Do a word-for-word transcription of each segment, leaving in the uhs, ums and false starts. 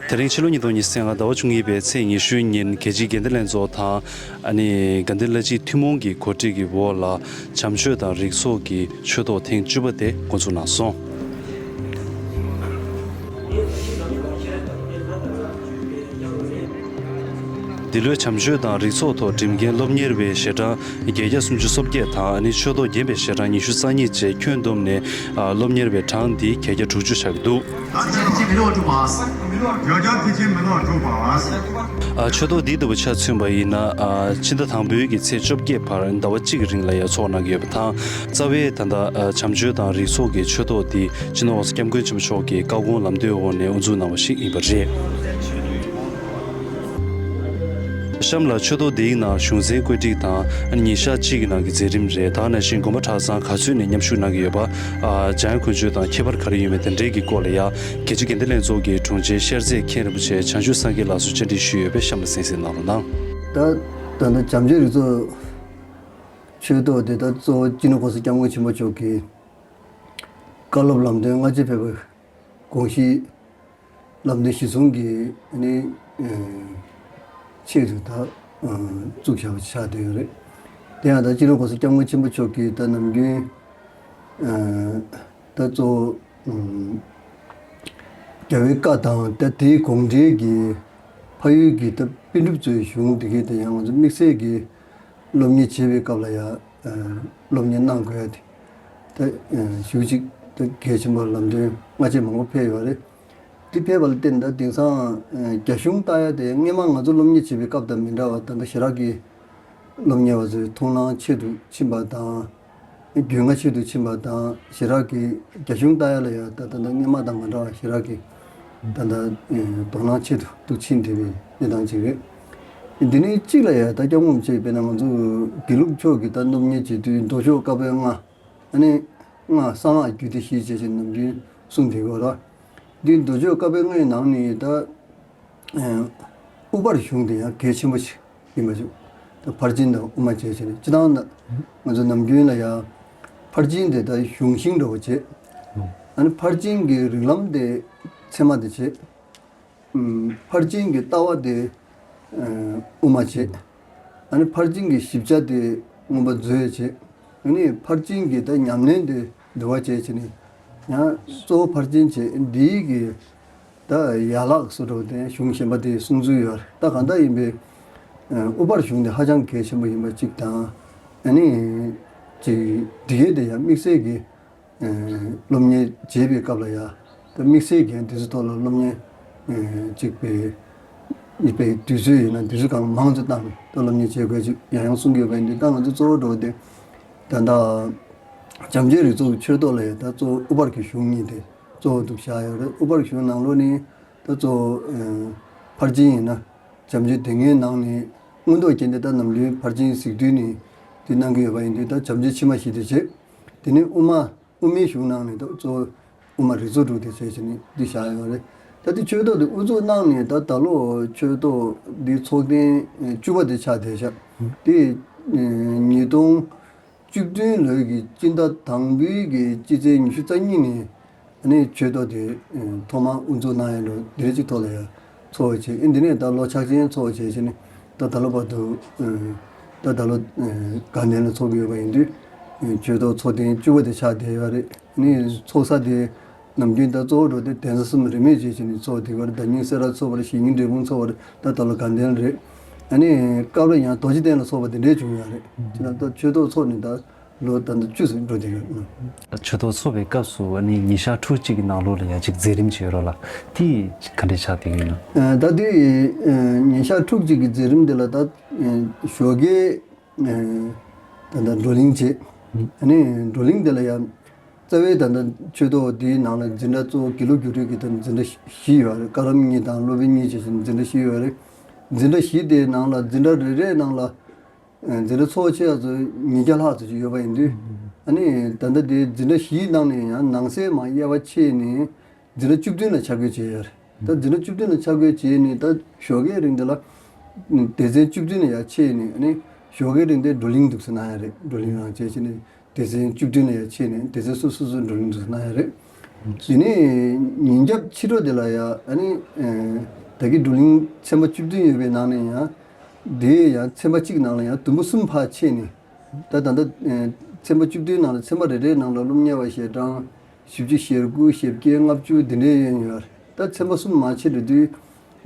དེ་རིང་ཕྱི་ལོ་ཉིས་སྟོང་ཉི་ཤུ་རྩ་ལྔ་ཟླ་བ་བཅུ་གཉིས་པའི་ཚེས་ཉི་ཤུའི་ཉིན་རྒྱལ་སྤྱིའི་དགེ་ལྡན་ལྷན་ཚོགས་དང་ཨ་ནི་དགའ་ལྡན་ལྷ་སྤྱིའི་ཐུན་མོང་གི་གོ་སྒྲིག་གི་འོག་ལ་བྱམས་ཆོས་དང་རིག་ཚོགས་ཀྱི་ཆོས་ཐོག་ཐེངས་བཅུ་པ་དེ་འགོ་འཛུགས་གནང་སོང་། འདི་ལོའི་བྱམས་ཆོས་དང་རིག་ཚོགས་ཐོག་འགྲིམ་མཁན་སློབ་གཉེར་བའི་ཞལ་གྲངས་བརྒྱད་བརྒྱ་སུམ་ཅུ་སོ་བརྒྱད་དང་ཨ་ནི་ཆོས་ཐོག་རྒན་པའི་ཞལ་གྲངས་ཉི་ཤུ་རྩ་གཉིས་བཅས་ཁྱོན་བསྡོམས་ནས་ཨ་སློབ་གཉེར་བའི་གྲངས་འདི་བརྒྱད་བརྒྱ་དྲུག་ཅུ་ཆགས་ཀྱི་འདུག་ད་ཆ་དེ་ཅི་མི་ལོག་འགྲོ་བ། ཡོ་ཇ་དེ་ཅི་མི་ལོག་འགྲོ་བ། ཨ་ཆོས་ཐོག་འདིའི་ལྟ་བུ་ཆ་མཚོན་པ་ཡིན་ན་ཨ་ཕྱི་ཟླ་དང་པོའི་གི་ཚེས་བཅོ་བརྒྱད་བར་ཟླ་བ་གཅིག་གི་རིང་ལ་ཡང་ཚོགས་གནང་གི་ཡོད་པ་དང་། རྩ་བའི་ད་ལྟ་ཨ་བྱམས་ཆོས་དང་རིག་ཚོགས་ཀྱི་ཆོས་ཐོག་འདི་སྤྱི་ནོར་༸གོང་ས་༸སྐྱབས་མགོན་ཆེན་པོ་མཆོག་གི་བཀའ་དགོངས་ལམ་སྟོན་འོག་ནས་དབུ་འཛུགས་གནང་བ་ཞིག་ཡིན་པ་རེད། གཤམ་ལ་ཆོས་ཐོག་འདིའི་ནང་གཞུང་འཛིན་བཀོད་སྒྲིག་དང་ཉིན་ཞག་གཅིག་གི་ནང་གི་མཛད་རིམ་རེད། ད་ག་ནང་བཞིན་དགོན་པ་གྲྭ་ཚང་ག་ཚོད་ནས་མཉམ་ཞུགས་གནང་གི་ཡོད་པ། ཨ་འཇམ་དབྱངས་དཀོན་མཆོག་དང་ཁྱད་པར་ག་རེ་ཡོད་མེད་དེ་འབྲེལ་གྱི་སྐོར་ལ་ཡང་རྒྱལ་སྤྱིའི་དགེ་ལྡན་ལྷན་ཚོགས་ཀྱི་དྲུང་ཆེ་ཤར་རྩེ་མཁན་རིན་པོ་ཆེ་བྱང་ཆུབ་སངས་རྒྱས་ལགས་སུ་བཅར་འདྲི་ཞུས་ཡོད་པས་གཤམ་ལ་གསན་གཟིགས་གནང་རོགས་གནང་། ད་ད་ལྟ་བྱམས་ཆོས་རིག་ཚོགས་ཆོས་ཐོག་དེ་ད་གཙོ་བོ་སྤྱི་ནོར་༸གོང་ས་༸སྐྱབས་མགོན་ཆེན་པོ་མཆོག་གི་བཀའ་སློབ་ལམ་སྟོན་སྔ་རྗེས་ཕེབས་པའི་དགོངས་གཞི་ལམ་སྟོན་གཞི་བཟུང་གི་ནི་ཆེད་དུ་ད་བཙུགས་བཞག་པ་ཆགས་བསྡད་ཡོད་རེད། དེ་ཡང་ད་སྤྱི་ནོར་༸གོང་ས་༸སྐྱབས་མགོན་ཆེན་པོ་མཆོག་གིས་ད་ནམ་རྒྱུན་ད་གཙོ་བོ་རྒྱལ་བའི་བཀའ་དང་ད་དེའི་དགོངས་འགྲེལ་གྱི་ཕ་ཡུལ་གྱི་ད་པཎ་གྲུབ་ཚོའི་གཞུང་དེ་གའི་ད་ཡང་ང་ཚོ་དམིགས་བསལ་གྱི་སློབ་གཉེར་བྱེད་པའི་སྐབས་ལ་ཡང་སློབ་གཉེར་གནང་དགོས་ཡ་དེ་ད་ཞེ་པོ་ཅིག་ད་གལ་ཆེན་པོ་ལམ་སྟོན་སྔ་རྗེས་མང་པོ་ཕེབས་ཡོད་རེད། དེ་ཕེབས་པ་ལ་བརྟེན་ད་དེང་སང་རྒྱ་གཞུང་ལྟ་ཡ་དེ་སྔས་མ་ང་ཚོ་སློབ་གཉེར་བྱེད་པའི་སྐབས་དང་མི་འདྲ་བ་ད་ལྟ་ཞེ་དྲག་གི་སློབ་གཉེར་བ་ཚོའི་མཐོང་སྣང་ཆེ་རུ་ཕྱིན་པ་དང་། རྒྱུས་མངའ་ཆེ་རུ་ཕྱིན་པ་དང་ཞེ་དྲག་གི་རྒྱ་གཞུང་ལྟ་ཡ་ལ་ཡང་ད་ད་ད་སྔོན་མ་དང་མ་འདྲ་བ་ཞེ་དྲག་གི་ད་ད་དོ་སྣང་ཆེ་རུ་ཏུ་ཕྱིན་བསྡད་པའི་གནས་སྟངས་ཅིག་རེད། འདི་ནས་གཅིག་ལ་ཡང་ད་སྐྱབས་མགོན་ཆེན་པོ་དཔེར་ན་ང་ཚོ་དགེ་ལུགས་ཕྱོགས་ཀྱི་ད་སློབ་གཉེར་བྱེད་དུས་མདོ་ཕྱོགས་བཀའ་པོད་ལྔ། ཨ་ནི་ལྔ་གསང་སྔགས་རྒྱུད་སྡེ་བཞི་བཅས་ཀྱི་ནམ་རྒྱུན་གསུངས་བསྡད་ཡོད་རེད། འདི་མདོ་ཕྱོགས་བཀའ་པོད་ལྔའི་ནང་ནས་ད་ཨ་དབུ་ཕར་གཞུང་དེ་ཡང་གལ་ཆེན་པོ་ཞིག་ཡིན་པ་ཞིག་ད་ཕར་ཕྱིན་དང་དབུ་མ་བཅས་བྱས་ནས་སྤྱིར་བཏང་ན་ང་ཚོ་ནམ་རྒྱུན་ལ་ཡང་ཕར་ཕྱིན་དེ་ད་གཞུང་ཤིང་འདྲ་བོ་བྱས། ཨ་ནི་ཕར་ཕྱིན་གྱི་རིགས་ལམ་དེ་ཚད་མ་དེ་བྱས། ཕར་ཕྱིན་གྱི་ལྟ་བ་དེ་དབུ་མ་བྱས། ཨ་ནི་ཕར་ཕྱིན་གྱི་ཞིབ་ཆ་དེ་མངོན་པ་མཛོད་བྱས། ཨ་ནི་ཕར་ཕྱིན་གྱི་ད་ཉམས་ལེན་དེ་འདུལ་བ་བྱས་བྱས་ནས་ཡང་གཙོ་བོ་ཕར་ཕྱིན་བྱས་འདིའི་གི་ད་ཡན་ལག་སུ་འགྲོ་དེ་གཞུང་གཞན་པ་དེ་གསུང་ཚུལ་ཡོད་རེད། ད་གང་ལྟར་ཡིན་པའི་དབུ་ཕར་གཞུང་དེ་ཧ་ཅང་གལ་ཆེན་པོ་ཡིན་པ་གཅིག་དང་། ཨ་ནི་ཅིག་འདི་གའི་དེ་ཡང་དམིགས་བསལ་གྱི་སློབ་གཉེར་བྱེད་པའི་སྐབས་ལ་ཡང་ད་དམིགས་བསལ་གྱི་དེ་ཚོ་ཐོག་ལ་སློབ་གཉེར་ཅིག་པའི་ཡིན་པའི་དུས་ཚོད་ཡིན་ན་དུས་ཚོད་གང་མང་ཙམ་བཏང་ནས་ད་སློབ་གཉེར་བྱེད་དགོས་ཅིག་ཡང་ཡང་གསུང་གི་ཡོད་པ་ཡིན་དུས། ད་ང་ཚོ་གཙོ་བོ་འགྲོ་དེ་ད་ལྟ་བྱམས་ཆོས་རིག་ཚོགས་ཀྱི་ཆོས་ཐོག་ལ་ཡང་ད་གཙོ་བོ་དབུ་ཕར་གྱི་གཞུང་གཉིས་དེ་གཙོ་བོ་འདུག་བཞག་ཡོད་རེད། དབུ་ཕར་གཞུང་ནང་ལོགས་ནས་ད་གཙོ་བོ་ཕར་ཕྱིན་ཡིན་ན་བྱམས་ཆོས་སྡེ་ལྔའི་ནང་ནས་མངོན་རྟོགས་རྒྱན་དེ་ད་ནམ་རྒྱུན་ཕར་ཕྱིན་གཟིགས་དུས་ནས་དེ་གནང་གི་ཡོད་པ་ཡིན་དུས། ད་བྱམས་ཆོས་ཕྱི་མ་བཞི་དེ་བྱས། དེ་ནས་དབུ་མ་དབུ་མའི་གཞུང་ནང་ནས་ད་གཙོ་བོ་དབུ་མ་རིགས་ཚོགས་དྲུག་དེ་བྱས་བྱས་ནས་འདི་བཞག་ཡོད་རེད། ད་དེ་ཆོས་ཐོག་དེ་དབུ་འཛུགས་གནང་ནས་ད་ད་ལོ་ཆོས་ཐོག་འདི་ཚོགས་ཐེངས་བཅུ་པ་དེ་ཆགས་བསྡད་ཤག་དེ་ཉིས་སྟོང་བཅུ་བདུན་ལོའི་གི་སྤྱི་ཟླ་དང་པོའི་གི་སྤྱི་ཚེས་ཉི་ཤུ་རྩ་གཉིས་ནས་ཨ་ནི་ཆོས་ཐོག་དེ་ཐོག་མར་དབུ་འཛུགས་གནང་ཡ་འགྲོ་དེ་རེད་ཅིག་ཐོག་ལ་ཡ། ཚོགས་བྱས། ཨེ་འདི་ནས་ད་ལོ་ཆགས་ཅན་ཚོགས་བྱས་བྱས་ནས་ད་ད་ལོ་བར་དུ་ད་ད་ལོ་དགའ་ལྡན་ལ་ཚོགས་ཀྱི་ཡོད་པ་ཡིན་དུས། ཆོས་ཐོག་ཚོགས་ཐེངས་བཅུ་པ་དེ་ཆགས་བསྡད་ཡོད་རེད། ཨ་ནི་ཚོགས་ས་དེ་ནམ་རྒྱུན་ད་གཙོ་བོ་འགྲོ་དེ་གདན་ས་གསུམ་རིས་མེད་བྱས་བྱས་ནས་ཚོགས་བསྡད་ཡོད་རེད། ཟླ་ཉིན་སེ་ར་ཚོགས་པ་རེད། གཞེས་ཉིན་འབྲས་སྤུངས་ཚོགས་པ་རེད། ད་ད་ལོ་དགའ་ལྡན་རེད། ཨ་ནི་སྐབས་རེ་ཡང་རྡོ་རྗེ་གདན་ལ་ཚོགས་པ་དེ་འདྲས་བྱུང་ཡོད་རེད། བྱས་ན་ད་ཆོས་ཐོག་ཚོགས་ནས་ད། ལོ་ད་ལྟ་བཅུ་ཙམ་འགྲོ་བསྡད་ཡོད། ཆོས་ཐོག་ཚོགས་པའི་སྐབས་སུ་ཨ་ནི་ཉིན་ཞག་ཕྲུགས་གཅིག་གི་ནང་ལོགས་ལ་ཡང་ཅིག་མཛད་རིམ་ཅིག་ཡོད་རོགས་ལ། དེ་ག་འདྲ་ཆགས་བསྡད་ཡོད་ན། ད་དེ་ཉིན་ཞག་ཕྲུགས་གཅིག་གི་མཛད་རིམ་དེ་ལ་ད་ཞོགས་ཀའི་ད་ལྟ་བགྲོ་གླེང་བྱས། ཨ་ནི་བགྲོ་གླེང་དེ་ལ་ཡང་རྩ་བའི་ད་ལྟ་ཆོས་ཐོག་དེའི་ནང་ལ་འཛིན་གྲྭ་གཙོ་བོ་དགེ་ལུགས་རྒྱུགས་སྤྲོད་ཀྱི་ད་འཛིན་གྲྭ་བཞི་ཡོད་རེད། བཀའ་རམས་གཉིས་དང་སློབ་དཔོན་གཉིས་བྱས་ཤིང་འཛིན་གྲྭ་བཞི་ཡོད་རེད། འཛིན་གྲྭ་བཞི་དེའི་ནང་ལ་འཛིན་གྲྭ་རེ་རེའི་ནང་ལ། འཛིན་གྲྭ་ཚོགས་ཆེ་ཡ་ཚོ་ཉིས་བརྒྱ་ལྷག་ཙམ་ཞིག་ཡོད་པ་ཡིན་དུས། ཨ་ནི་ད་ལྟ་དེ་འཛིན་གྲྭ་བཞིའི་ནང་ནས་ཡང་ནང་གསེས་མ་དབྱེ་བ་ཕྱེ་ནས་འཛིན་གྲྭ་བཅུ་བདུན་ལ་ཆ་བགོས་བྱས་ཡོད་རེད། ད་འཛིན་གྲྭ་བཅུ་བདུན་ལ་ཆ་བགོས་བྱས་ནས་ད་ཞོགས་ཀའི་རིང་དེ་ལ་སྡེ་ཚན་བཅུ་བདུན་ལ་ཡར་ཕྱེ་ནས། ཨ་ནི་ཞོགས་ཀའི་རིང་དེ་བགྲོ་གླེང་འདུག་སེ་གནང་ཡ་རེད། བགྲོ་གླེང་རང་བྱས་བྱས་ནས། སྡེ་ཚན་བཅུ་བདུན་ལ་ཡང་ཕྱེ་ནས་སྡེ་ཚན་སོ་སོ་སོ་སོའི་བགྲོ་གླེང་དུ་གནང་ཡ་རེད། དེ་ནས་ཉིན་རྒྱབ་ཕྱི་དྲོ་དེ་ལ་ཡང་ཨ་ནི་ད་གི་བགྲོ་གླེང་ཚན་པ་བཅུ་བདུན་ཡོད་པའི་ནང་ནས་ཡང་དེའི་ཡང་ཚན་པ་གཅིག་ནང་ལ་ཡང་དུམ་བུ་གསུམ་ཕར་ཕྱེ་ནས། ད་ད་ལྟ་ཚན་པ་བཅུ་བདུན་ནང་ལ་ཚན་པ་རེ་རེའི་ནང་ལ་སློབ་གཉེར་བ་ཞལ་གྲངས་བཞི་བཅུ་ཞེ་དགུ་ཞེ་བརྒྱད་ལྔ་བཅུ་འདི་འདྲའི་ཡོད་ཡོད་རེད། ད་ཚན་པ་གསུམ་མར་ཕྱེ་འགྲོ་དུས་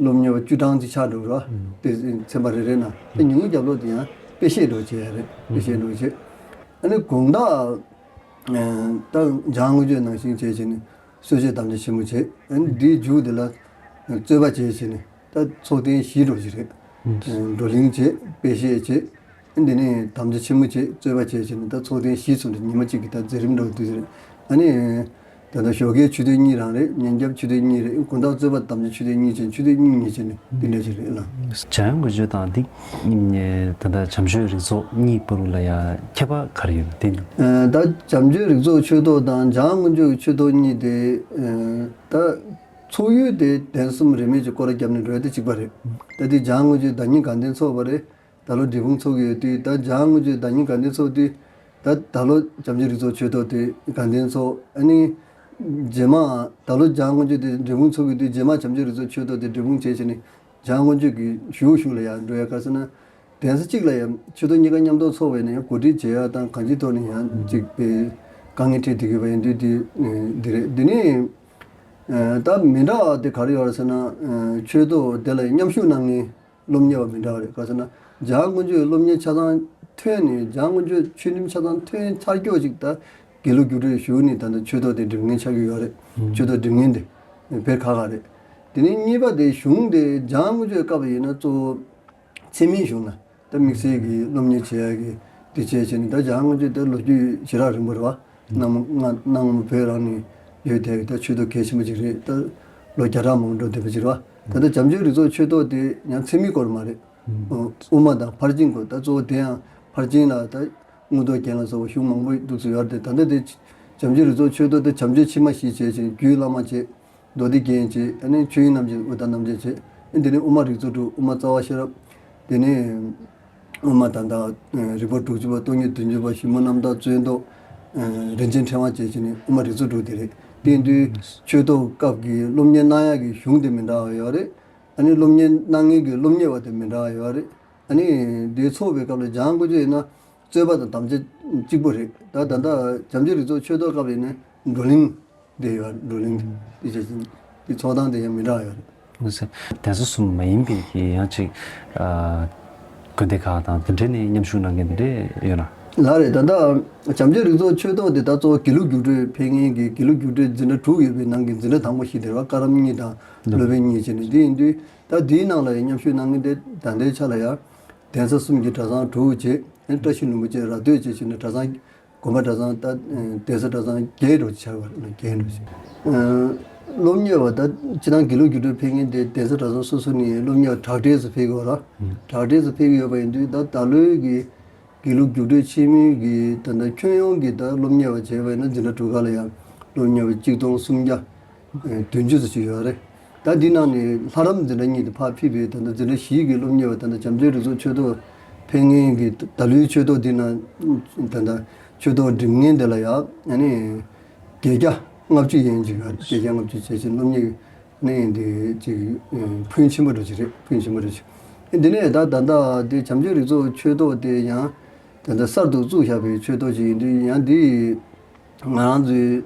སློབ་གཉེར་བ་བཅུ་གྲངས་ཅིག་ཆགས་འགྲོ་ར། དེ་ཚན་པ་རེ་རེའི་ནང་དེ་ཉིན་གུང་རྒྱབ་ལོགས་དེ་ཡང་དཔེ་བཤད་འགྲོ་བྱས་ཡ་རེད། དཔེ་བཤད་འགྲོ་བྱས། ཨ་ནི་དགོང་དག་ད་འཇང་དངོས་བརྗོད་ནང་བཞིན་བྱས་བྱས་ནས་གསོལ་ཇ་དམ་བཅའ་ཆེན་མོ་བྱས། ཨ་ནི་འདིའི་མཇུག་དེ་ལ་རྩོད་པ་བྱས་བྱས་ནས་ད་ཚོགས་ཐེངས་བཞི་འགྲོ་གི་རེད། བགྲོ་གླེང་བྱས། དཔེ་བཤད་བྱས། འདི་ནས་དམ་བཅའ་ཆེན་མོ་བྱས། རྩོད་པ་བྱས་བྱས་ནས་ད་ཚོགས་ཐེངས་བཞི་ཚུན་དུ་ཉི་མ་གཅིག་གི་ད་མཛད་རིམ་འདྲ་བོ་འདུག་ཟེར། ཨ་ནི་ད་ལྟ་ཞོགས་ཀའི་ཆུ་ཚོད་གཉིས་རང་རེད། ཉིན་རྒྱབ་ཆུ་ཚོད་གཉིས་རེད། དགོང་དག་རྩོད་པ་དམ་བཅའ་ཆུ་ཚོད་གཉིས་བྱས། ཆུ་ཚོད་གཉིས་གཉིས་བྱས་ནས་འདི་འདྲ་ཞིག་རེད་ལ། འཇང་དངོས་བརྗོད་དང་འདི་ད་ལྟ་བྱམས་ཆོས་རིག་ཚོགས་གཉིས་བར་ལ་ཡ་ཁྱད་པར་ག་རེ་ཡོད་དེ་ནི། ད་བྱམས་ཆོས་རིག་ཚོགས་ཆོས་ཐོག་དང་འཇང་དངོས་བརྗོད་ཆོས་ཐོག་གཉིས་དེ་ད་ཚོགས་ཡུལ་དེ་གདན་གསུམ་རིས་མེད་ཀྱི་སྐོར་ར་བརྒྱབ་ནས་འགྲོ་ཡ་དེ་གཅིག་པ་རེད། ད་དེ་འཇང་དངོས་བརྗོད་ཟླ་ཉིན་དགའ་ལྡན་ཚོགས་པ་རེད། ད་ལོ་འབྲས་སྤུངས་ཚོགས་ཀྱི་ཡོད་དུས་ད་འཇང་དངོས་བརྗོད་ཟླ་ཉིན་དགའ་ལྡན་ཚོགས་དུས། ད་ད་ལོ་བྱམས་ཆོས་རིག་ཚོགས་ཆོས་ཐོག་དེ་དགའ་ལྡན་ཚོགས། ཨ་ནི་རྗེས་མ་ད་ལོ་འཇང་དངོས་བརྗོད་དེ་འབྲས་སྤུངས་ཚོགས་ཀྱི་དུས་རྗེས་མ་བྱམས་ཆོས་རིག་ཚོགས་ཆོས་ཐོག་དེ་འབྲས་སྤུངས་བྱས་བྱས་ནས་འཇང་དངོས་བརྗོད་ཀྱི་གཞུག་གཞུག་ལ་ཡང་འགྲོ་ཡ། ག་ཟེར་ན་གདན་ས་གཅིག་ལ་ཡང་ཆོས་ཐོག་གཉིས་ཀ་མཉམ་དུ་ཚོགས་པ་ཡིན་ན་ཡང་གོ་སྒྲིག་བྱེད་ཡ་དང་གང་ཅིའི་ཐོག་ནས་ཡང་གཅིག་པའི་དཀའ་ངལ་འཕྲད་བསྡད་ཡོད་པ་ཡིན་དུས་དེ་འདི་རེད། འདི་ནི་ད་མི་འདྲ་བ་དེ་ག་རེ་ཡོད་རེད་ཟེར་ན་ཆོས་ཐོག་དེ་ལ་མཉམ་ཞུགས་གནང་མཁན་སློབ་གཉེར་བ་མི་འདྲ་བ་རེད། ག་ཟེར་ན་འཇང་དངོས་བརྗོད་སློབ་གཉེར་ཆ་ཚང་ཐོན་ནས་འཇང་དངོས་བརྗོད་ཆོས་ཉམས་ཆ་ཚང་ཐོན་ཚར་ཀྱོག་ཅིག་ད་དགེ་ལུགས་རྒྱུགས་སྤྲོད་ཞུ་ནས་ད་ལྟ་ཆོས་ཐོག་དེ་འགྲིམ་མཁན་ཆགས་ཀྱི་ཡོད་རེད། ཆོས་ཐོག་འགྲིམ་མཁན་དེ་དཔེ་ཁག་ཁག་རེད། དེ་ནས་གཉིས་པ་དེ་གཞུང་དེ་འཇང་དངོས་བརྗོད་སྐབས་ཡིན་ན་གཙོ་བོ་འཚེ་མེད་གཞུང་ལ་ད་དམིགས་བསལ་གྱི་སློབ་གཉེར་བྱེད་ཡ་གི་དེ་བྱས་བྱས་ནས་ད་འཇང་དངོས་བརྗོད་དེ་ལོ་རྒྱུས་ཞེ་དྲག་རིང་པོ་རེད་བ། གནའ་སྔ་གནའ་སྔ་མོ་བོད་རང་ནས་ཡོད་དེ་ད་ཆོས་ཐོག་གལ་ཆེན་པོ་ཅིག་རེད། ད་ལོ་བརྒྱ་ཕྲག་མང་པོ་འགྲོ་བསྡད་པ་ཅིག་རེད་བ། ད་ལྟ་བྱམས་ཆོས་རིག་ཚོགས་ཆོས་ཐོག་དེ་ཡང་འཚེ་མེད་སྐོར་མ་རེད། དབུ་མ་དང་ཕར་ཕྱིན་སྐོར། ད་གཙོ་བོ་དེ་ཡང་ཕར་ཕྱིན་ལ་ད་དངོས་ཐོག་རྒྱན་ལ་སོགས་པ་གཞུང་མང་པོ་འདུག་ཚུལ་ཡོད་རེད། ད་ལྟ་དེ་བྱམས་ཆོས་རིག་ཚོགས་ཆོས་ཐོག་དེ་བྱམས་ཆོས་ཕྱི་མ་བཞི་བྱས་ཤིང་རྒྱུད་བླ་མ་བྱས། མདོ་སྡེ་རྒྱན་བྱས། ཨ་ནི་ཆོས་དབྱིངས་རྣམ་འབྱེད་ཨུ་ཏྲ་རྣམ་འབྱེད་བྱས། ཨ་དེ་ནས་དབུ་མ་རིགས་གཙོ་དྲུག་དབུ་མ་རྩ་བ་ཤེས་རབ། དེ་ནས་དབུ་མ་ད་ལྟ་རིགས་པ་དྲུག་ཅུ་པ་སྟོང་ཉིད་བདུན་ཅུ་པ་ཞིབ་མོ་རྣམ་དག་རྩོད་ཟློག་རིན་ཆེན་ཕྲེང་བ་བཅས་བྱས་ནས་དབུ་མ་རིགས་གཙོ་དྲུག་དེ་རེད། དེ་ཡིན་དུས་ཆོས་ཐོག་སྐབས་ཀྱི་སློབ་གཉེར་གནང་ཡག་གི་གཞུང་དེ་མི་འདྲ་བ་ཡོད་རེད། ཨ་ནི་སློབ་གཉེར་གནང་མཁན་གྱི་སློབ་གཉེར་བ་དེ་མི་འདྲ་བ་ཡོད་རེད། ཨ་ནི་དེ་ཚོགས་པའི་སྐབས་ལ་འཇང་དངོས་བརྗོད་ཡིན་ན་རྩོད་པ་དང་དམ་བཅའ་གཅིག་པོ་རེད། ད་ད་ལྟ་བྱམས་ཆོས་རིག་ཚོགས་ཆོས་ཐོག་སྐབས་ཡིན་ན་བགྲོ་གླེང་དེ་ཡོད། བགྲོ་གླེང་དེ་བྱས་ཙང་དེ་ཚོགས་སྟངས་དེ་ཡང་མི་འདྲ་བ་ཡོད་རེད། ལགས་སོ། གདན་ས་གསུམ་མ་ཡིན་པའི་གི་ཡང་ཅིག་ཨ་དགོན་སྡེ་ཁག་དང་དེ་འདྲ་ནས་མཉམ་ཞུགས་གནང་མཁན་དེ་འདྲ་ཡོད་ན། ལགས་རེད། ད་ལྟ་བྱམས་ཆོས་རིག་ཚོགས་ཆོས་ཐོག་དེ་ད་གཙོ་བོ་དགེ་ལུགས་རྒྱུགས་སྤྲོད་ཕེབས་མཁན་གྱི་དགེ་ལུགས་རྒྱུགས་སྤྲོད་འཛིན་གྲྭ་དྲུག་ཡོད་པའི་ནང་གི་འཛིན་གྲྭ་དང་པོ་ཞིག་དེ་རེད་བ། བཀའ་རམས་གཉིས་དང་སློབ་དཔོན་གཉིས་བྱས་ནས། དེ་ཡིན་དུས་ད་དེའི་ནང་ལ་ཡང་མཉམ་ཞུགས་གནང་མཁན་དེ་ད་ལྟའི་ཆ་ལ་ཡང་གདན་ས་གསུམ་གྱི་གྲྭ་ཚང་དྲུག་བྱས། བཀྲ་ཤིས་ལྷུན་པོ་བཅས་ར་སྟོད་བཅས་བྱས་ནས་གྲྭ་ཚང་། དགོན་པ་གྲྭ་ཚང་ད་གདན་ས་གྲྭ་ཚང་བརྒྱད་འགྲོ་ཆགས་པ་རེད། བརྒྱད་འགྲོ་ཆགས། སློབ་གཉེར་བ་ད་སྤྱིར་བཏང་དགེ་ལུགས་རྒྱུགས་སྤྲོད་ཕེབས་མཁན་དེ་གདན་ས་གྲྭ་ཚང་སོ་སོ་ནས་སློབ་གཉེར་བ་དྲག་གྲས་སུ་ཕེབས་ཀྱི་ཡོད་ར། དྲག་གྲས་སུ་ཕེབས་ཀྱི་ཡོད་པ་ཡིན་དུས་ད་ད་ལོའི་གི་དགེ་ལུགས་རྒྱུགས་སྤྲོད་ཆེན་མོའི་གི་ད་ལྟ་ཁྱོན་ཡོངས་ཀྱི་ད་སློབ་གཉེར་བ་བྱས་པ་ཡིན་ན་འཛིན་གྲྭ་དྲུག་ཁག་ལ་ཡང་སློབ་གཉེར་བ་གཅིག་སྟོང་སུམ་བརྒྱ་བདུན་ཅུ་ཙམ་ཞིག་ཡོད་རེད། ད་འདི་ནང་ནས་ལྷ་རམས་འཛིན་གྲྭ་གཉིས་དེ་ཕར་ཕུད་པའི་ད་ལྟ་འཛིན་གྲྭ་བཞི་གི་སློབ་གཉེར་བ་ད་ལྟ་བྱམས་ཆོས་རིག་ཚོགས་ཆོས་ཐོག་ཕེབས་མཁན་གྱི་ད་ལོའི་ཆོས་ཐོག་འདི་ན་ད་ལྟ་ཆོས་ཐོག་འགྲིམ་མཁན་དེ་ལ་ཡང་ཨ་ནི་བརྒྱད་བརྒྱ་ལྔ་བཅུ་ཡན་ཅིག་ཡོད་རེད། བརྒྱད་བརྒྱ་ལྔ་བཅུ་བྱས་ཕྱིན་སློབ་གཉེར་ནས་འདི་ཅིག་ཕོན་ཆེན་པོ་འདྲ་ཅིག་རེད། ཕོན་ཆེན་པོ་འདྲ་ཅིག་འདི་ནས་ད་ད་ལྟ་འདི་བྱམས་ཆོས་རིག་ཚོགས་ཆོས་ཐོག་དེ་ཡང་ད་ལྟ་གསར་དུ་བཙུགས་བཞག་པའི་ཆོས་ཐོག་ཅིག་ཡིན་དུས་ཡང་འདི་ང་རང་ཚོའི་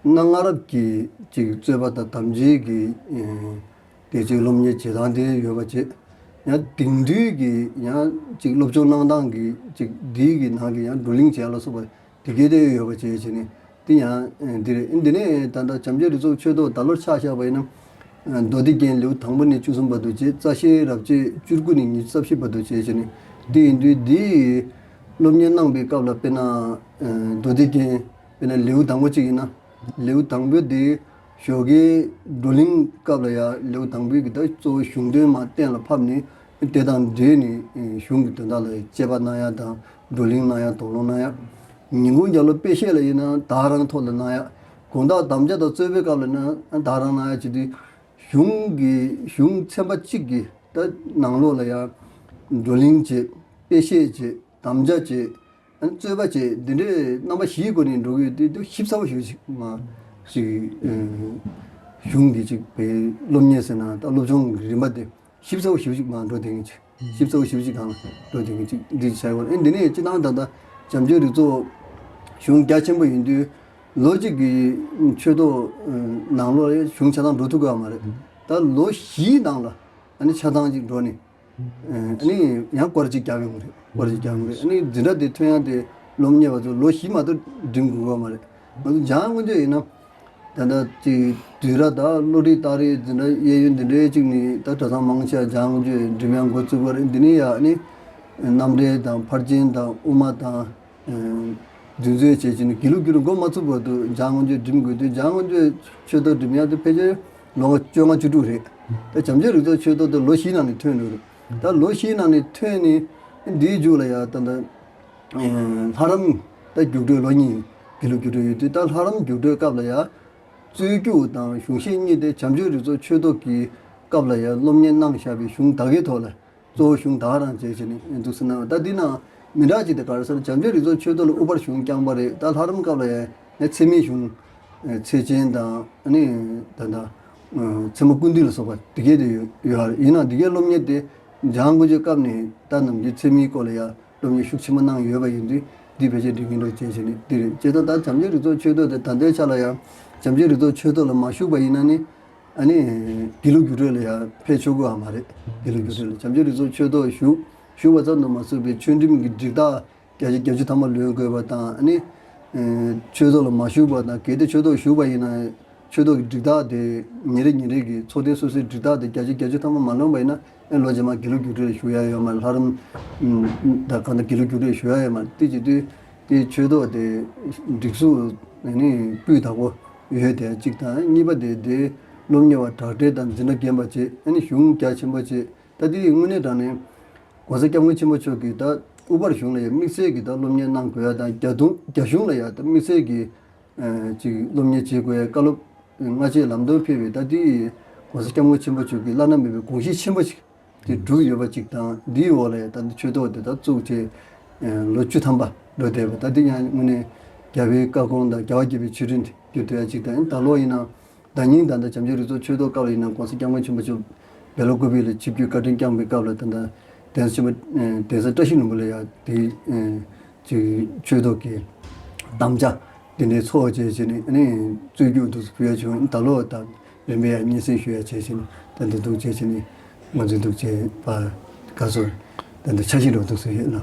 གནའ་སྔ་རབས་ཀྱི་ཅིག་རྩོད་པ་དང་དམ་བཅའི་གི་ཨེ་དེ་ཅིག་སློབ་གཉེར་བྱེད་སྟངས་དེ་ཡོད་པ་བྱས། ཡང་དེང་དུས་ཀྱི་ཡང་ཅིག་སློབ་སྦྱོང་གནང་སྟངས་ཀྱི་ཅིག་འདིའི་གི་ནང་གི་ཡང་བགྲོ་གླེང་བྱེད་ཡ་ལ་སོགས་པ་དེ་གའི་དེ་ཡོད་པ་བྱས་བྱས་ནས་དེ་ཡང་ཨེ་འདི་རེད། འདི་ནས་ད་ལྟ་བྱམས་ཆོས་རིག་ཚོགས་ཆོས་ཐོག་ད་ལོར་ཆ་བཞག་པ་ཡིན་ན་ཨེ་མདོ་སྡེ་རྒྱན་ལེའུ་དང་པོ་ནས་བཅུ་གསུམ་བར་དུ་བྱས། རྩ་ཤེ་རབ་བྱེད་བཅུ་དགུ་ནས་ཉི་ཤུ་རྩ་བཞི་བར་དུ་བྱས་བྱས་ནས་དེ་ཡིན་དུས་འདི་སློབ་གཉེར་གནང་པའི་སྐབས་ལ་དཔེར་ན་ཨེ་མདོ་སྡེ་རྒྱན་དཔེར་ན་ལེའུ་དང་པོ་གཅིག་ཡིན་ན། ལེའུ་དང་པོ་དེ་ཞོགས་ཀའི་བགྲོ་གླེང་སྐབས་ལ་ཡང་ལེའུ་དང་པོའི་གི་ད་གཙོ་བོ་གཞུང་དོན་མར་གཏན་ལ་ཕབ་ནས་དེ་དང་འབྲེལ་ནས་གཞུང་གི་དོན་དག་ལ་དཔྱད་པ་གནང་ཡ་དང་བགྲོ་གླེང་གནང་ཡ་དོགས་སློང་གནང་ཡ། ཉིན་གུང་རྒྱབ་ལོགས་དཔེ་བཤད་ལ་ཡིན་ན་ད་ག་རང་ཐོག་ལ་གནང་ཡ། དགོང་དག་དམ་བཅའ་དང་རྩོད་པའི་སྐབས་ལ་ན་ད་ག་རང་གནང་ཡ་བྱེད་དུས་གཞུང་གི་གཞུང་ཚན་པ་གཅིག་གི་ད་ནང་ལོགས་ལ་ཡང་བགྲོ་གླེང་བྱེད། དཔེ་བཤད་བྱེད། དམ་བཅའ་བྱེད། རྩོད་པ་བྱས་འདི་འདྲའི་རྣམ་པ་བཞིའི་སྒོ་ནས་འགྲོ་གི་ཡོད་དུས། དེ་ཞིབ་ཚགས་པོ་ཞེ་པོ་ཅིག་མ་ཞིག་གཞུང་འདི་ཅིག་པའི་སློབ་གཉེར་ཟེར་ན་ད་སློབ་སྦྱོང་གི་རིམ་པ་དེ་ཞིབ་ཚགས་པོ་ཞེ་པོ་ཅིག་མ་འགྲོ་བསྡད་མཁན་ཅིག་ཞིབ་ཚགས་པོ་ཞེ་པོ་ཅིག་གང་ལ་འགྲོ་བསྡད་མཁན་ཅིག་འདི་བྱ་དགོས། ཨེ་འདི་ནས་སྤྱི་བཏང་ད་ལྟ་བྱམས་ཆོས་རིག་ཚོགས་གཞུང་རྒྱ་ཆེན་པོ་ཡིན་དུས། ལོ་གཅིག་གི་ཆོས་ཐོག་ནང་ལོགས་ལ་གཞུང་ཆ་ཚང་འགྲོ་ཐུབ་ཀྱི་ཡོད་མ་རེད། ད་ལོ་བཞིའི་ནང་ལ་ཨ་ནི་ཆ་ཚང་ཅིག་འགྲོ་ནས། ཨ་ནི་ཡང་སྐོར་གཅིག་རྒྱག་ཡོང་གི་རེད། སྐོར་གཅིག་རྒྱག་ཡོང་གི་རེད། ཨ་ནི་འཛིན་གྲྭ་དེ་ཐོན་ཡག་དེ་སློབ་གཉེར་བ་ཚོ་ལོ་བཞི་མ་གཏོགས་འགྲིམ་དགོས་ཀྱི་ཡོད་མ་རེད། ང་ཚོ་འཇང་དངོས་ཆོས་ཡིན་ན། ད་ལྟ་ཅིག་དུས་རབས་ད་བློ་རིག་རྟགས་རིག་འཛིན་གྲྭ་གཡས་གཡོན་འདི་འདྲའི་གཅིག་ནས་ད་གྲྭ་ཚང་མང་ཆེ་བ་འཇང་དངོས་ཆོས་འགྲིམ་ཡག་འགོ་བཙུགས་པ་རེད། འདི་ནས་ཡང་ཨ་ནི་རྣམ་འགྲེལ་དང་ཕར་ཕྱིན་དང་དབུ་མ་དང་། རྫུན་རྫུན་བྱས་བྱས་ནས་དགེ་ལུགས་དགེ་ལུགས་འགོ་མ་ཚུགས་བར་དུ་འཇང་དངོས་ཆོས་འགྲིམ་དགོས་དུས། འཇང་དངོས་ཆོས་ཆོས་ཐོག་འགྲིམ་ཡག་དེ་ཕལ་ཆེར་ལོ་ངོ་བཅོ་ལྔ་བཅུ་དྲུག་རེད། ད་བྱམས་ཆོས་རིག་ཚོགས་ཆོས་ཐོག་དེ་ལོ་བཞིའི་ནང་ནས་ཐོན་འགྲོ་རེད། ད་ལོ་བཞིའི་ནང་ནས་ཐོན་ནས་འདིའི་མཇུག་ལ་ཡ་ད་ལྟ་ལྷ་རམས་ད་རྒྱུགས་སྤྲོད་ལོ་གཉིས་དགེ་ལུགས་རྒྱུགས་སྤྲོད་ཡོད་དུས། ད་ལྷ་རམས་རྒྱུགས་སྤྲོད་སྐབས་ལ་ཡ་རྩོད་རྒྱུགས་དང་གཞུང་བཤད་གཉིས་དེ་བྱམས་ཆོས་རིག་ཚོགས་ཆོས་ཐོག་གི་སྐབས་ལ་ཡ་སློབ་གཉེར་གནང་བཞག་པའི་གཞུང་དག་གི་ཐོག་ལ། གཙོ་བོ་གཞུང་དག་རང་བྱས་བྱས་ནས་འདུག་སེ་གནང་བ། ད་འདི་ནང་མི་འདྲ་ཅིག་དེ་ག་རེ་ཟེར་ན། བྱམས་ཆོས་རིག་ཚོགས་ཆོས་ཐོག་ལ་དབུ་ཕར་གཞུང་རྐྱང་པ་རེད། ད་ལྷ་རམས་སྐབས་ལ་ཡང་ཚད་མའི་གཞུང་། ཚད་ཆེན་དང་ཨ་ནི་ད་ལྟ་ཚད་མ་ཀུན་བཏུས་ལ་སོགས་པ་དེ་གས་དེ་ཡོད་ཡོད་རེད། ཡིན་ནའང་དེ་གས་སློབ་གཉེར་དེ་འཇང་དངོས་ཆོས་སྐབས་ནས་ད་ནམ་རྒྱུན་ཚད་མའི་སྐོར་ལ་ཡང་སློབ་གཉེར་ཤུགས་ཆེན་པོ་གནང་ཡོད་པ་ཡིན་དུས། འདི་ཕལ་ཆེར་འགྲིག་གི་འདུག་བྱས་བྱས་ནས་འདི་རེད། བྱས་ཙང་ད་བྱམས་ཆོས་རིག་ཚོགས་ཆོས་ཐོག་དེ་ད་ལྟའི་ཆ་ལ་ཡང་བྱམས་ཆོས་རིག་ཚོགས་ཆོས་ཐོག་ལ་མ་ཞུགས་པ་ཡིན་ན་ནི། ཨ་ནི་དགེ་ལུགས་རྒྱུགས་སྤྲོད་ལ་ཡང་ཕེབས་ཆོག་གི་ཡོད་མ་རེད། དགེ་ལུགས་རྒྱུགས་སྤྲོད་ལ་བྱམས་ཆོས་རིག་ཚོགས་ཆོས་ཐོག་ཞུགས་ཞུགས་པ་ཙམ་དུ་མ་ཟད་པའི་ཆོས་ཁྲིམས་ཀྱི་སྒྲིག་རྟགས་བརྒྱ་ཆ་བརྒྱད་ཅུ་ཐམ་པ་ལོན་དགོས་པ་དང་། ཨ་ནི་ཆོས་ཐོག་ལ་མ་ཞུགས་པ་དང་། གལ་ཏེ་ཆོས་ཐོག་ཞུགས་པ་ཡིན་ན་ཆོས་ཐོག་གི་སྒྲིག་རྟགས་དེ་ཉིན་རེ་ཉིན་རེ་གི་ཚོགས་ཐེངས་སོ་སོའི་སྒྲིག་རྟགས་དེ་བརྒྱ་ཆ་བརྒྱད་ཅུ་ཐམ་པ་མ་ལོན་པ་ཡིན་ན། ཨེ་ལོ་རྗེས་མ་དགེ་ལུགས་རྒྱུགས་སྤྲོད་ལ་ཞུགས་ཡ་ཡོད་མ་རེད། ལྷ་རམས་དང་གང་ལྟར་དགེ་ལུགས་རྒྱུགས་སྤྲོད་ཞུགས་ཡ་ཡོད་མ་རེད། དེ་བྱེད་དུས། དེ་ཆོས་ཐོག་དེ་སྒྲིག་འཛུགས་ནི་སྤུས་དག་པོ་ཡོད་དེ་གཅིག་དང་། གཉིས་པ་དེ་དེ་སློབ་གཉེར་བ་དྲག་གྲས་དང་འཛིན་གྲྭ་རྒན་པ་བྱས། ཨ་ནི་གཞུང་རྒྱ་ཆེན་པོ་བྱས། ད་དེ་དངོས་གནས་དྲང་གནས་༸གོང་ས་༸སྐྱབས་མགོན་ཆེན་པོ་མཆོག་གིས་ད་དབུ་ཕར་གཞུང་ལ་ཡང་དམིགས་བསལ་གྱི་ད་སློབ་གཉེར་གནང་དགོས་ཡ་དང་། རྒྱ་གཞུང་རྒྱ་གཞུང་ལ་ཡང་ད་དམིགས་བསལ་གྱི་ཅིག་སློབ་གཉེར་བྱེད་དགོས་ཡ་བཀའ་སློབ་སྔ་རྗེས་ལམ་སྟོན་ཕེབས་པའི། ད་དེ་༸གོང་ས་༸སྐྱབས་མགོན་ཆེན་པོ་མཆོག་གི་བླ་ན་མེད་པའི་དགོངས་གཞི་ཆེན་པོ་ཞིག་དེ་གྲུབ་ཡོད་པ་ཅིག་དང་། འདིའི་འོག་ལ་ད་ལྟ་ཆོས་ཐོག་དེ་དག་བཙུགས་བྱས་ལོ་བཅུ་ཐམ་པ་འགྲོ་བསྡད་པ། ད་འདི་ཡང་དངོས་གནས་རྒྱལ་བའི་བཀའ་དགོངས་དང་རྒྱལ་བ་དགྱེས་པའི་ཆོས་འབྲེལ་འདི་བསྒྱུར་ཐུབ་ཡ་ཅིག་དང་། ད་ལོ་ཡིན་ན་ཟླ་ཉིན་ད་ལྟ་བྱམས་ཆོས་རིག་ཚོགས་ཆོས་ཐོག་སྐབས་ལ་ཡིན་ན་༸གོང་ས་༸སྐྱབས་མགོན་ཆེན་པོ་མཆོག་བེ་ལོ་ཀོ་པི་ལ་ཆིབས་བསྒྱུར་བཀའ་དྲིན་བསྐྱངས་པའི་སྐབས་ལ། ད་ལྟ་གདན་ས་ཆེན་པོ་གདན་ས་བཀྲ་ཤིས་ལྷུན་པོ་ལ་ཡ་དེ་ཅིག་ཆོས་ཐོག་གི་དམ་བཅའ་དེ་འདྲའི་ཚོགས་བཅས་བྱས་ནས། ཨ་ནི་རྩོད་རྒྱུགས་འདུག་སེ་ཕུལ་ཡ་བྱུང་། ད་ལོ་ད་རིམ་པས་ཡང་སྙན་སེང་ཞུ་ཡ་བྱས་བྱས་ནས། ད་འདི་འདུག་བྱས་བྱས་ནས་ང་ཚོ་འདུག་བྱས་པ་ག་ཚོད་ད་འདི་འཆར་གཞི་འགྲོ་འདུག་སེ་ཡོད་ན།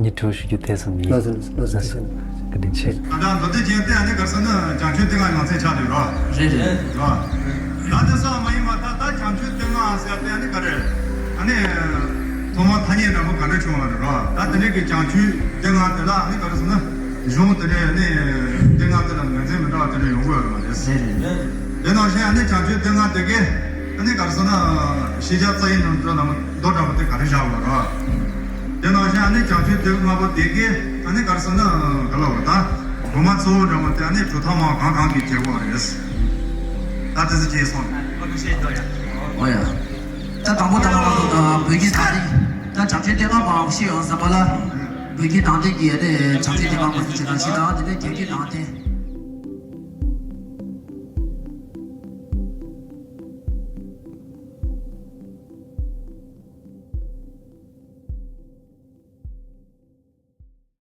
ཉིན་ཐོ་ཞུ་རྒྱུ་དེ་ཙམ་ཡིན། ལགས་སོ། ལགས་སོ། བཀའ་དྲིན་ཆེ། ད་ལྟ་མདོ་སྡེ་རྒྱན་དེ་ཨ་ནི་ག་རེ་ཟེར་ན་བྱང་ཆུབ་སྡེ་ལྔ་ནང་ཚན་ཆགས་འདུག་རོ། རེད་རེད། རོ། ད་དེ་ཙམ་མ་ཡིན་པ་ད་ད་བྱང་ཆུབ་སྡེ་ལྔ་ཟེར་དེ་ཨ་ནི་ག་རེ། ཨ་ནི་ཐོག་མར་ཐ་སྙད་འདྲ་པོ་ག་འདྲ་བྱུང་བ་རེད་རོ། ད་དེ་འདྲའི་གི་བྱང་ཆུབ་སྡེ་ལྔ་དེ་ལ་ཨ་ནི་ག་རེ་ཟེར་ན། གཞུང་དེ་འདྲའི་ཨ་ནི་སྡེ་ལྔ་དེ་ལ་ངོས་འཛིན་མི་འདྲ་བ་དེ་འདྲ་ཡོང་གི་ཡོད་རེད་མ་རེད། རེད་རེད། དེ་ནང་བཞིན་ཨ་ནི་བྱང་ཆུབ་སྡེ་ལྔ་དེ་གའི་ཨ་ནི་ག་རེ་ཟེར་ན། ཤེས་བྱ་རྩ་བའི་ནང་དུ་ལ་མདོ་འདྲ་པོ་དེ་ག་རེ་བཞག་པ་རེད། དེ་ནང་བཞིན་ཨ་ནི་བྱང་ཆུབ་སྡེ་ལྔ་པོ་དེ་གའི་ཨ་ནི་ག་རེ་ཟེར་ན་ག་ལ་བ་ད་དབུ་མ་གཙོ་བོ་འདྲ་པོ་དེ་ཨ་ནི་གྲུབ་མཐའ་མ་གང་གང་གི་གྱེར་དགོས་རེད། ད་དེ་ཚོ་བྱས་སོང་། ཨོ་ཡ། ད་དང་པོ་དང་པོ་བོད་ཀྱི་ད་རེས་ད་བྱང་ཆུབ་སྡེ་ལྔ་པའམ་ཤེས་ཡོན་ཟབ་པ་ལ། བོད་ཀྱི་ནང་བསྟན་གྱི་ཨ་ནི་བྱང་ཆུབ་སྡེ་ལྔ་པ་ཞེས་དང་ཞེས་དང་། དེ་ནས་རྒྱ་ཡིག་གི་ནང་བསྟན།